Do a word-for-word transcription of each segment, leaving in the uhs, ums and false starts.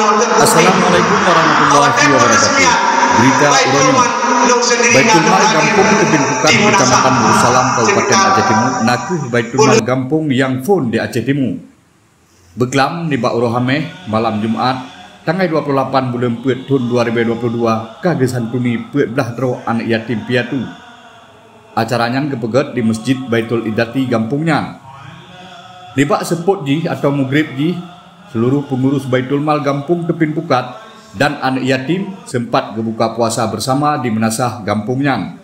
Assalamualaikum warahmatullahi wabarakatuh. Berita uroe nyoe. Baitul Mal Gampông Tebing Pukat, Kecamatan Darussalam, Kabupaten Aceh Timu, nakeuh Baitul Mal Gampông nyang phon di Aceh Timu. Beuklam nibak uroe Hameh, malam Jumat, tanggai dua puluh lapan buleuen Peuet thon dua ribèe dua puluh dua, ka geusantuni peuet blah droe aneuk yatim piatu. Acara nyan geupeugèt di Masjid Baitul Iddati gampông nyan. Nibak seupôt jih atau mugrib jih, seuluruh peungurus Baitul Mal Gampông Tebing Pukat dan aneuk yatim seumpat geubuka puasa beusama di meunasah gampông nyan.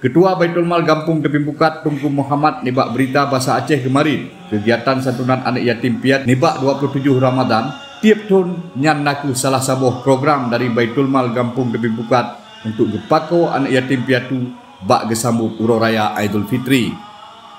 Keutua Baitul Mal Gampông Tebing Pukat, Teungku Muhammad, nibak beurita basa Aceh geumarit, keugiatan santunan aneuk yatim piatu nibak dua puluh tujoh Ramadhan tiep thon nyan nakeuh salah saboh program dari Baitul Mal Gampông Tebing Pukat untuk geupakoe aneuk yatim piatu bak geusambot uroe raya Aidul Fitri.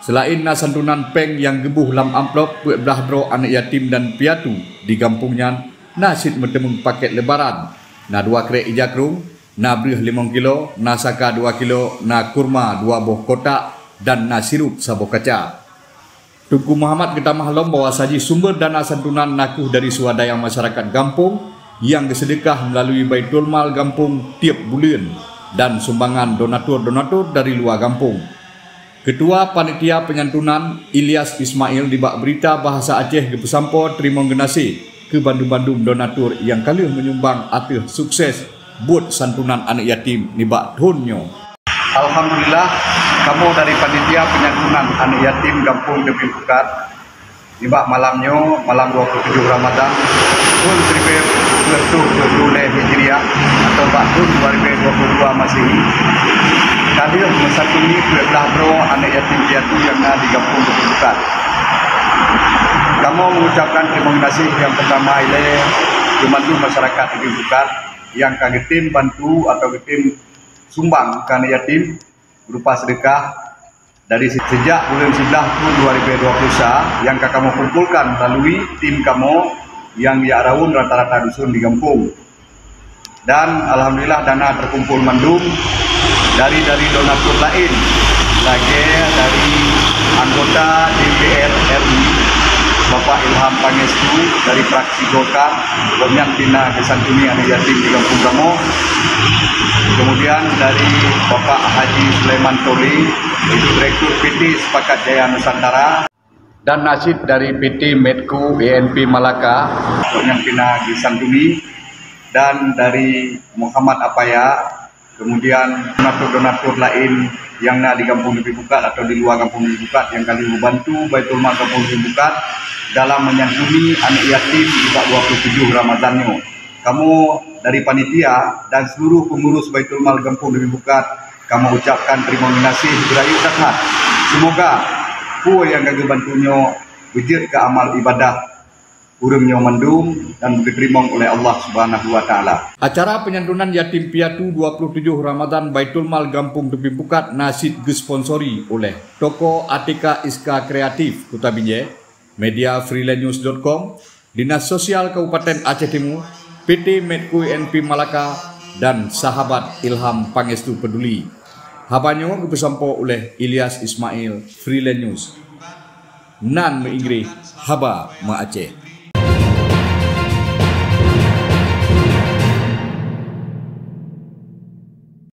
Seulaén na santunan péng nyang geuboh lam amplop peuet blah droe aneuk yatim dan piatu di gampông nyan, na cit meuteumeung pakét Lebaran, na dua krék ija krueng, na breueh limong kilo, na saka dua kilo, na kurma dua boh kotak, dan na sirup saboh kaca. Teungku Muhammad geutamah lom bahwa saji sumber dana santunan nakeuh dari swadaya masyarakat gampông nyang geuseudeukah meulalui Baitul Mal Gampông tiep buleuen dan sumbangan donatur-donatur dari luwa gampông. Keutua Panitia Peunyantunan, Ilyas Ismail, nibak beurita bahasa Aceh geupeusampoe teurimong geunaséh keu bandum-bandum donatur nyang ka lheueh meunyumbang ateueh sukses buet santunan aneuk yatim nibak thon nyoe. Alhamdulillah, kamoe dari Panitia Peunyantunan Aneuk Yatim Gampông Tebing Pukat, nibak malam nyoe, malam dua puluh tujoh Ramadhan, thon siribèe peuet reutôh peuet puluh lhèe Hijriah, atau bak thon dua ribèe dua puluh dua Masehi, ka lheueh meusantuni peuet blah droe aneuk yatim piatu nyang na di Gampông Tebing Pukat. Kamoe mengucapkan terima kasih nyang pertama ilèe keu mandum masyarakat Tebing Pukat nyang ka geutem bantu atau geutem sumbang keu aneuk yatim berupa sedekah dari se-, sejak buleuen siblaih thon dua ribèe dua puluh sa nyang ka kamoe kumpolkan melalui tim kamoe nyang jak raun rata-rata dusun di gampông. Dan alhamdulillah dana terkumpul mandum dari, dari donatur laén, lagèe dari anggota D P R R I, Bapak Ilham Pangestu dari fraksi Golkar, gobnyan pih na geusantuni aneuk yatim di gampông kamoe. Kemudian dari Bapak Haji Sulaiman Toli, itu Direktur P T Sepakat Jaya Nusantara. Dan na cit dari P T Medco E N P Malaka, gobnyan pih na geusantuni, dan dari Muhammad Apaya, kemudian donatur-donatur laén nyang na di Gampông Tebing Pukat atau di luwa Gampông Tebing Pukat nyang ka lheueh membantu Baitul Mal Gampông Tebing Pukat dalam menyantuni aneuk yatim nibak dua puluh tujoh Ramadhan nyoe. Kamoe dari panitia dan seluruh pengurus Baitul Mal Gampông Tebing Pukat, kamoe ucapkan terima kasih beurayeuk that-that. Semoga peue nyang ka geubantu nyoe beujeuet keu amal ibadah ureueng nyoe mandum dan geuteurimong ulèh Allah Subhanahu wa Taala. Acara peunyantunan yatim piatu dua puluh tujoh Ramadhan Baitul Mal Gampông Tebing Pukat na cit geusponsori ulèh Toko Atika Iska Kreatif Kuta Binjai, media freelance news dot com, Dinas Sosial Kabupaten Aceh Timu, P T Medco E N P Malaka, dan Sahabat Ilham Pangestu Peduli. Haba nyoe geupeusampoe ulèh Ilyas Ismail, Freelance News. Nan meuinggréh haba meu-Aceh.